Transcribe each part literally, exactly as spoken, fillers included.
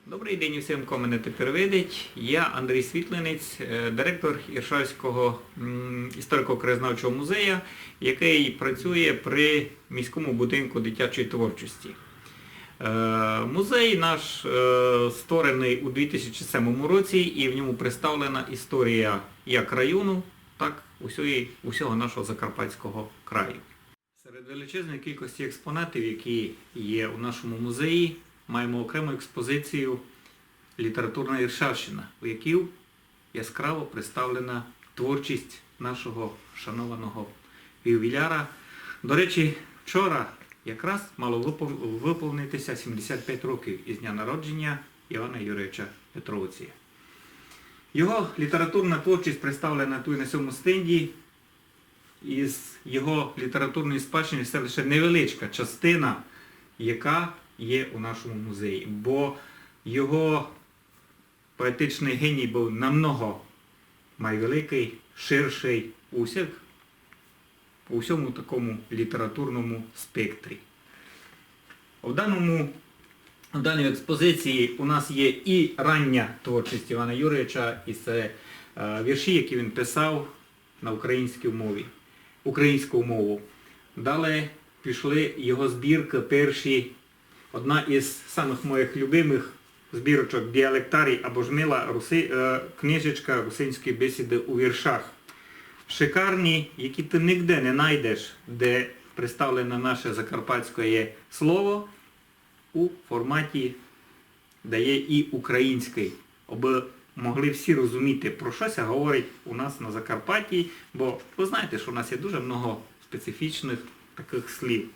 Добрый день усім, ко мене тепер видить. Я Андрій Світлинець, е, директор Іршавського, м, історико-краєзнавчого музею, якый працює при міському будинку дитячої творчості. Е, музей наш, е, створеный у дві тисячі сьомому році, і в ньому представлена історія як району, так усьої, усього нашого Закарпатського краю. Серед величезної кількості експонатів, які є у нашому музеї, маємо окрему експозицію «Літературна Іршавщина», у якій яскраво представлена творчість нашого шанованого ювіляра. До речі, вчора якраз мало випов-, виповнитися сімдесят п'ять років із дня народження Івана Юрійовича Петровція. Його літературна творчість представлена тут на цьому стенді. Із його літературної спадщини це лише невеличка частина, яка є у нашому музеї, бо його поетичный геній був намного май великый, ширшый у всіх, у всьому такому літературному спектрі. В даному, в даній експозиції у нас є і рання творчість Івана Юрійовича, і це, е, вірші, які він писав на українській мові, українську мову. Далі пішли його збірки перші. Одна із самых моїх любимых збірочок — «Діалектарій» або ж мила руси-, е, книжечка «Русинські бесіды у віршах». Шикарні, які ти нігде не найдеш, де представлене наше закарпатське слово у форматі, де є і українськый, аби могли всі розуміти, про що ся говорить у нас на Закарпатті, бо ви знаєте, що у нас є дуже много специфічных такых слів.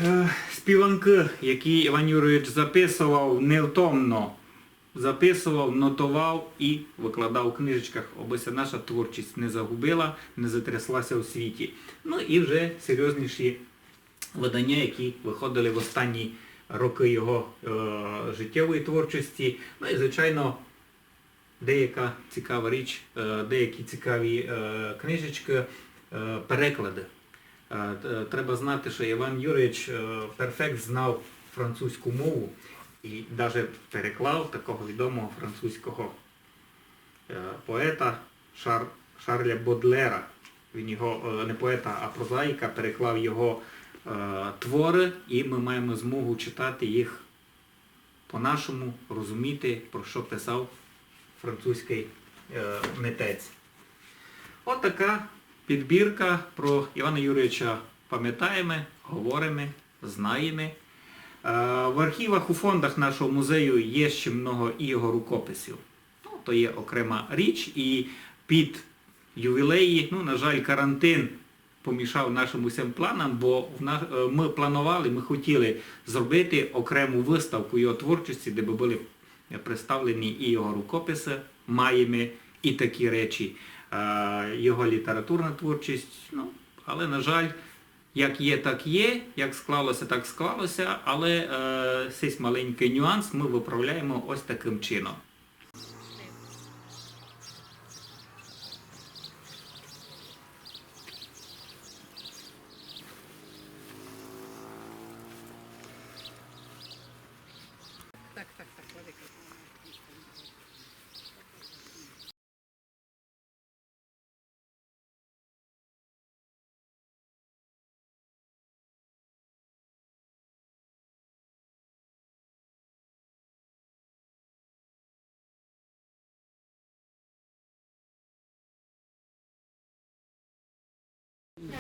Е, співанки, які Іван Юрійович записував невтомно, записував, нотував і викладав у книжечках, аби ся наша творчість не загубила, не затряслася у світі. Ну і вже серйозніші видання, які виходили в останні роки його, е, життєвої творчості. Ну і, звичайно, деяка цікава річ, е, деякі цікаві, е, книжечки, е, переклади. Е, т-, треба знати, що Іван Юрійович, е, перфект знав французьку мову і даже переклав такого відомого французького, е, поета Шар-, Шарля Бодлера. Він його, е, не поета, а прозаїка, переклав його, е, творы, і ми маємо змогу читати їх по-нашому, розуміти, про що писав французькый, е, митець. От така підбірка. Про Івана Юрійовича пам'ятаєме, говориме, знаєме. Е, в архівах, у фондах нашого музею є ще много і його рукописів. Ну, то є окрема річ, і під ювілеї, ну, на жаль, карантин помішав нашим усім планам, бо в на-, е, ми планували, ми хотіли зробити окрему виставку його творчості, де би були представлені і його рукописи, маєме і такі речі, е, його літературна творчість. Ну, але, на жаль, як є, так є, як склалося, так склалося, але, е, сись маленькый нюанс ми виправляємо ось таким чином. Так, так, так, владика.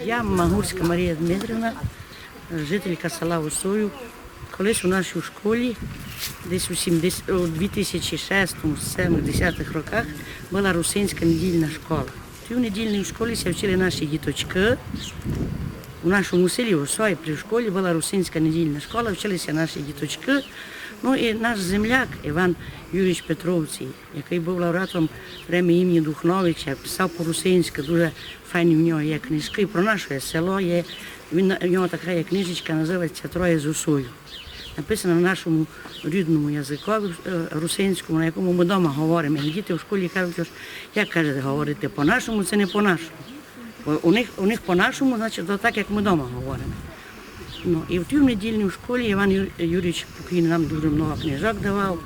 Я Магурська Марія Дмитрівна, жителька села Осою. Колись у нашій школі, десь у сімдесят, у дві тисячі шестому, семому, десятих роках, была русинська недільна школа. В тій недільній школі ся вчили наші діточки. У нашому селі Осої при школі была русинська недільна школа, вчили ся наші діточки. Ну і наш земляк Іван Юрійович Петровцій, який быв лауреатом премії імені Духновича, писав по-русинськи, дуже файні в нього є книжки. І про наше село є, він, в нього така є книжечка, називається «Троє з Осою». Написана на нашому рідному язикові, е, русинському, на якому ми дома говоримо. І діти в школі кажуть, ож як, каже, говорити по-нашому, це не по-нашому. Бо у них, у них по-нашому, значить, то так, як ми дома говоримо. Ну, і в тій недільній школі Іван Юр-, Юрійович покійный нам дуже много книжок давав.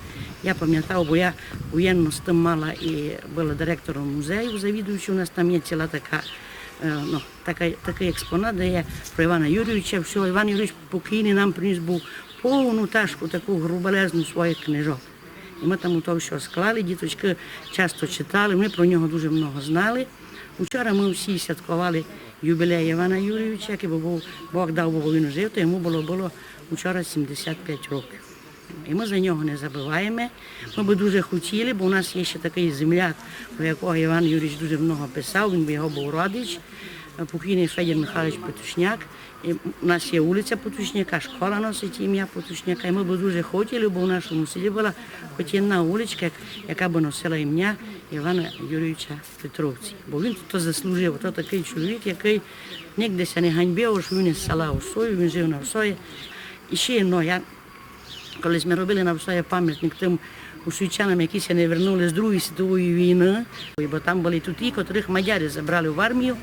Я памятав, бо я воєнну з тым мала і была директором музею, завідуючою. У нас там є ціла така, е, ну, така, такый експонат, де є про Івана Юрійовича. Всього Іван Юрійович покійный нам приніс быв повну ташку, таку грубелезну своїх книжок. І мы там у то всьо склали, діточкы часто читали, мы про нього дуже много знали. Учора мы всі святковали юбілей Івана Юрійовича, якый бы быв, Бог дав, бо він жив, то йому было, было учора сімдесят пять років. І мы за нього не забываєме. Мы бы дуже хотіли, бо у нас є ще такый земляк, про якого Іван Юрійович дуже много писав, він бы його быв родич, покійный Федір Михайлович Петушняк. І у нас є улиця Петушняка, школа носить імя Петушняка. І мы бы дуже хотіли, бо у нашому селі была хоч одна уличка, як-, яка бы носила імя Івана Юрійовича Петровці. Бо він то заслужив. То такый чоловік, якый нігде ся не ганьбив, ож він із села Осою, він жив на Осої. І ще, ну, я, коли мы робили на Осої памятник тым осуйчанам, які ся не вернули з Другої світової війны, бо там были туті, котрых мадяры забрали в армію,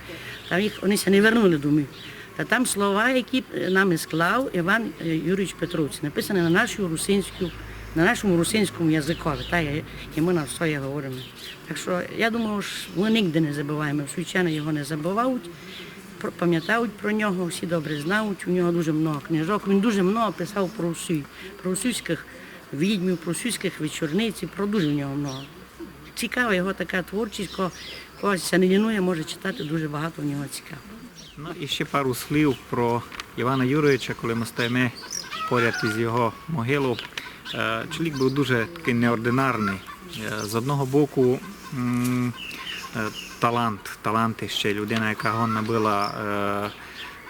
там їх, они ся не вернули домів. Та там слова, які, е, нам склав Іван, е, Юрійович Петровці, написані на нашому русинському, на нашому русинському языкови, та, і, і мы на всьо говориме. Так што я думаю, што мы нігде не забываєме, осуйчани його не забывають, про-, памятають про нього, всі добре знають, у нього дуже много книжок, він дуже много писав про Осуй, про осуйськых відьмів, про осуйськых вечорниць, про дуже в нього много. Цікава його така творчість, ко-, кого ся не лінує, може читати, дуже багато в нього цікавого. Ну, і ще пару слів про Івана Юрійовича, коли мы стоїме поряд із його могилов. Е, чоловік быв дуже такый неординарный. Е, з одного боку, м, е, талант, талант іщи, людина, яка годна была, е,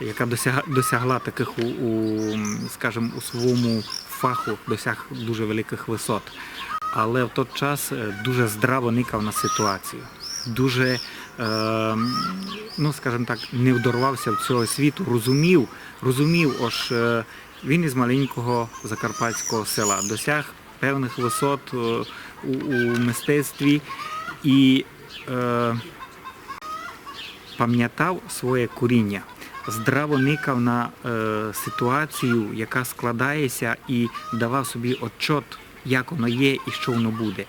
яка досяг-, досягла такых у, у, м, скажем, у свому фаху досяг дуже великых высот. Але в тот час, е, дуже здраво никав на ситуацію. Дуже, е, ну, скажем так, не вдорвав ся в цього світу, розумів, розумів, ож, е, він із маленького закарпатського села досяг певных высот, е, у, у мистецтві і, е, памятав своє коріня, здраво никав на, е, ситуацію, яка складає ся, і давав собі отчот, як воно є і што воно буде.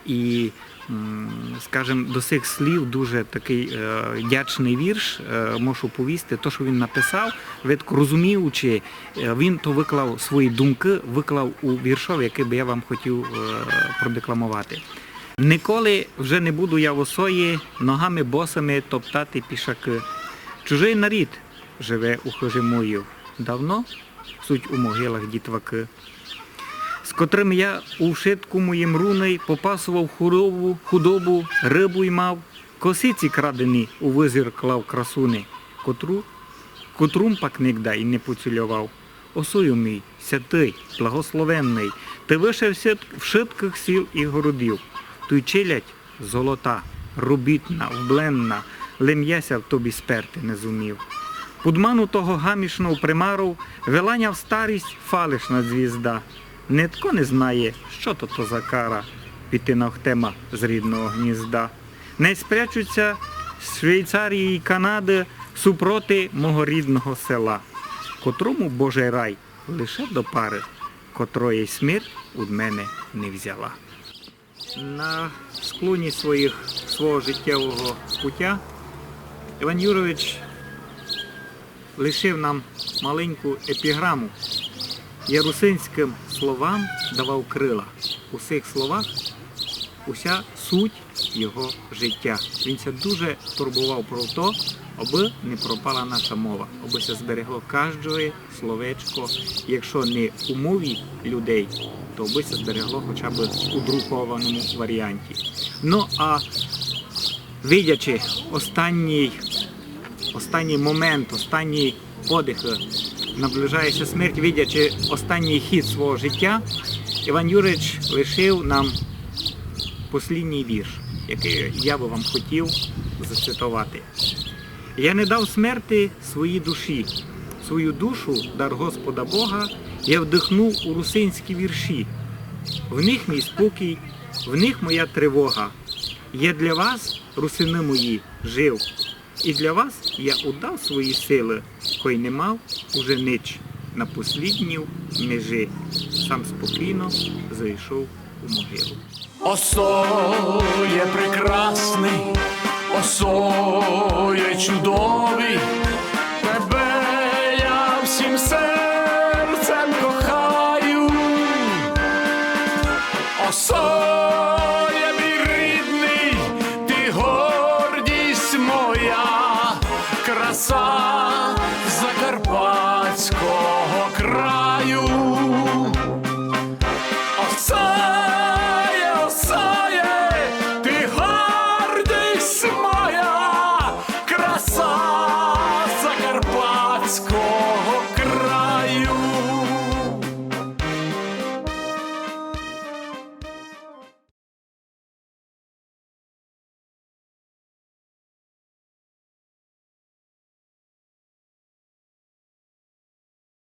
І, м, скажем, до сих слів дуже такый, е, вдячный вірш, е, можу повісти. То, што він написав, видко розуміючи, е, він то выклав, свої думкы выклав у віршови, якый бы я вам хотів, е, продекламовати. Николи вже не буду я в Осої ногами босыми топтати пішакы. Чужый нарід живе у хыжи моїй. Давно суть у могилах дітвакы, з котрым я у вшытку моїм руный попасовав худобу, худобу, рыбу ймав, косиці крадені у визір клав красуни, котру, котрум пак нигда й не поцюльовав. Осою мій, сятый, благословенный, ты выше всыт-, вшыткых сіл і городів, туй челядь золота, робітна, вбленна, лем я ся в тобі сперти не зумів. Пудману того гамішнов примаров веланя в старість фалишна звізда. Нитко не знає, што то, то за кара піти навхтема з рідного гнізда. Не спрячуть ся Швейцарії й Канады супроти мого рідного села, котрому Божий рай лише до пары, котрої смерть уд мене не взяла. На склоні своїх, свого життєвого путя Іван Юрович лишив нам маленьку епіграму: «Я русинськым словам давав крила». У сих словах уся суть його життя. Він ся дуже турбовав про то, абы не пропала наша мова, абы ся зберегло каждоє словечко, якщо не у мові людей, то бы ся зберегло хоча бы у друкованому варіанті. Ну, а видячи останній, останній момент, останній подих, наближає ся смерть, видячи останній хід свого життя, Іван Юрич лишив нам послідній вірш, який я бы вам хотів зацитовати. Я не дав смерти своїй душі. Свою душу, дар Господа Бога, я вдихнув у русинські вірші. В них мій спокій, в них моя тривога. Я для вас, русины мої, жив. І для вас я удав свої силы, кой не мав уже нич. На послідній межі сам спокійно зайшов у могилу. О, соє прекрасный, о, соє чудовый, тебе я всім серцем кохаю. О, соє мій рідный, ти гордість моя, краса